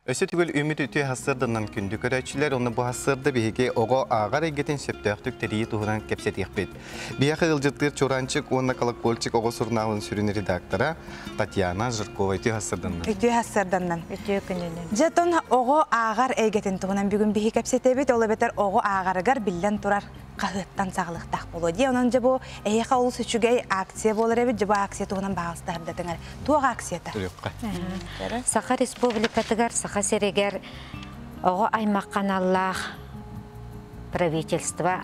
Өссө түгэл үмүт үтүө хассыарданан күндү көрөөччүлэр, онно бу хассыарда биһиги оҕо ааҕар эйгэтин сөптөөхтүк тэрийии туһунан кэпсэтиэхпит. Биһиэхэ ыалдьыттыыр Чуранчик уонна Колокольчик оҕо сурунаалын сүрүн редактора Татьяна Жиркова үтүө хассыарданнан. Үтүө хассыарданнан. Үтүө күнүнэн. Дьэ, тон оҕо ааҕар эйгэтин туһунан бүгүн биһи кэпсэтэбит, ол эбэтэр оҕо ааҕарыгар биллэн турар хаһыаттан саҕалыахтаах буолуо дии. Онон дьэ бу эһиэхэ олус үчүгэй акция буолар эбит. Дьэ бу акция туһунан баҕалыстаһырдатыҥар. Туох акцията? Саха Республикатыгар, Саха сиригэр оҕо аймах ханаллаах правительство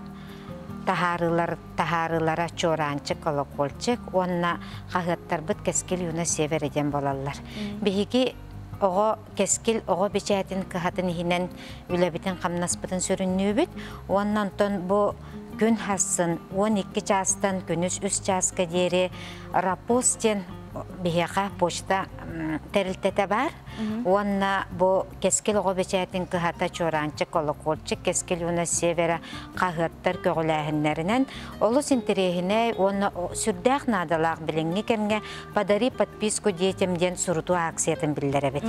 таһаарыылар таһаарыылара Чуораанчык, Колокольчик уонна хаһыаттарбыт Кэскил юна севера диэн буолаллар. Биһиги оҕо Кэскил оҕо бэчээтин кыһатын иһинэн үлэбитин-хамнаспытын сүрүннүүбүт уонна онтон бу күн хассын 12 чаастан күнүс 3 чааска диэри Рапост диэн биһиэхэ почта тэрилтэтэ баар уонна бу Кэскил оҕо бэчээтин кыһата Чуораанчык, Колокольчик, Кэскил юна севера хаһыаттар көҕүлээһиннэринэн олус интэриэһинэй уонна сүрдээх наадалаах билиҥҥи кэмҥэ «Подари подписку детям» диэн сурутуу акциятын биллэрэбит.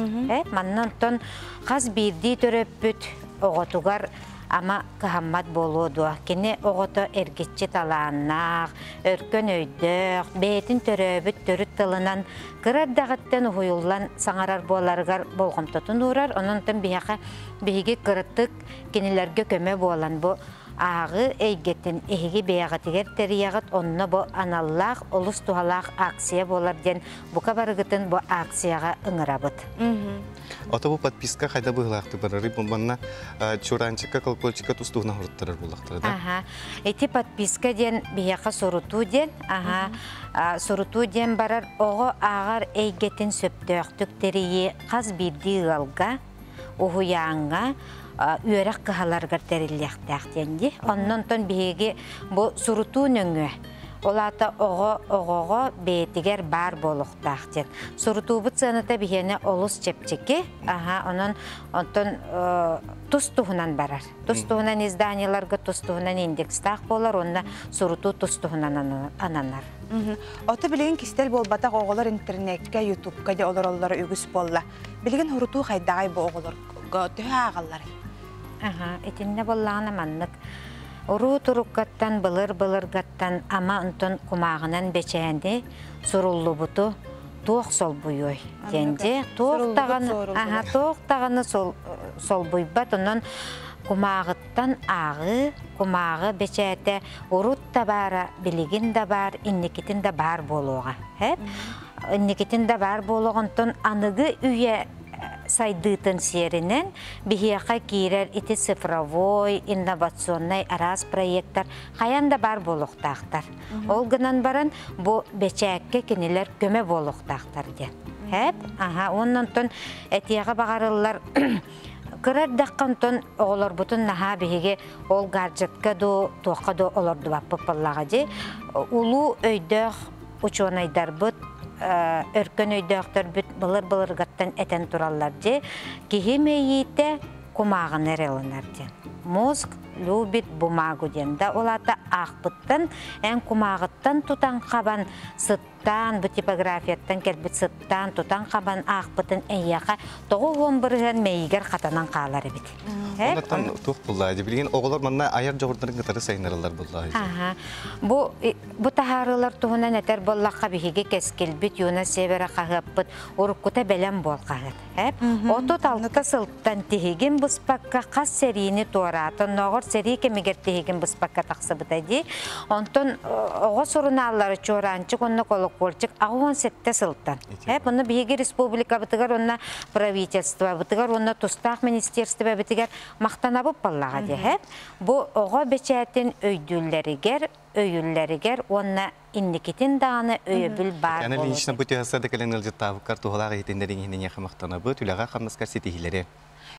Манна онтон хас биирдии төрөппүт оҕотугар ама кыһаммат буолуо дуо? Кини оҕото эргиччи талааннаах, өркөн өйдөөх, бэйэтин төрөөбүт төрүт тылынан кыра эрдэҕиттэн уһуйуллан саҥарар буоларыгар болҕомтотун уурар. Онон биһиэхэ биһиги кыратык кинилэргэ көмө буолан бу ааҕыы эйгэтин эһиги бэйэҕитигэр тэрийэҕит, онно бу аналлаах, олус туһалаах акция буолар диэн бука барыгытын бу акцияҕа ыҥырабыт. Ото бу подписка хайда быһыылаахтык барарый? Бу манна Чуранчикка, Колокольчикка тус-туһунан хоруттарар буоллахтара да? Аха. Ити подписка диэн биһиэхэ сурутуу диэн, аха, сурутуу диэн барар оҕо ааҕар эйгэтин сөптөөхтүк тэрийии хас биирдии ыалга, уһуйааҥҥа үөрэх кыһаларыгар тэриллиэхтээх диэн дии. Оннонтон биһиги бу сурутуу нөҥүө ол аата оҕо оҕоҕо бэйэтигэр баар буолуохтаах диэн. Сурутуубут сыаната биһиэнэ олус чэпчэки. Аха, онон онтон тус туһунан барар. Тус туһунан изданиеларга тус туһунан индекстаах буолар уонна сурутуу тус туһунан ананар. Ото билигин кистэл буолбатах оҕолор интернеккэ, ютубка де олороллоро үгүс буолла. Билигин урутуу хайдаҕай бу оҕолорго төһө ааҕалларый? Аха, итиннэ буоллаҕына маннык. Уруу туруккаттан былыр-былыргаттан ама онтон кумааҕынан бэчээни суруллубуту туох солбуйуой диэн дьэ туох даҕаны аха туох даҕаны солбуйбат онон кумааҕыттан ааҕыы кумааҕы бэчээтэ урут да баара билигин да баар инникитин да баар буолуоҕа инникитин да баар буолуоҕунтон аныгы үйэ сайдыытын сиэринэн биһиэхэ киирэр ити цифровой, инновационнай араас проектар хайан да баар буолуохтаахтар. Ол гынан баран бу бэчээккэ кинилэр көмө буолуохтаахтар диэн. Хэп, аха, оннонтон этиэҕэ баҕарыллар кыра эрдэххэ онтон оҕолорбутун наһаа биһиги ол гаджетка ду туохха ду олордубаппыт буоллаҕа дии. Улуу өйдөөх учуонайдарбыт өркөн өйдөөхтөрбүт былыр-былыргаттан этэн тураллар дии киһи мэйиитэ кумааҕыны эрэ ылынар диэн мозг любит бумагу диэн да ол аата аахпыттан эн кумааҕыттан тутан хабан сыттаан бу типографияттан кэлбит сыттаан тутан хабан аахпытын эйиэхэ 90% мэйиигэр хатанан хаалар эбит. Оннуктан туох буллаа билигин оҕолор манна айар дьоҕурдарын кытары сайыннараллар буллаа. Аха. Бу бу таһаарыылар туһунан этэр буоллахха биһиги кэскилбит Юна Севера хаһыаппыт уруккута бэлэм буол хаһыат. 36 сылтан тиһигин быспакка хас сэриини туораата, оннооҕор сэрии кэмигэр тиһигин быспакка тахсыбыта дии. Онтон оҕо сурунааллары Чуораанчык уонна Колокольчик 87 сылтан. Онно биһиги республикабытыгар уонна правительствобытыгар уонна тустаах министерствобытыгар махтанабыт баллаҕа дии. Бу оҕо бэчээтин өйдүүллэригэр, өйүллэригэр уонна инникитин даҕаны өйөбүл баар Татьяна буолуо. Ильинична бу түһэсэ да кэлэн ыалдьыттаабыккар туһалаах иһитиннэриҥ иһин эйиэхэ махтанабыт, үлэҕэ-хамнаскар ситиһиилэри.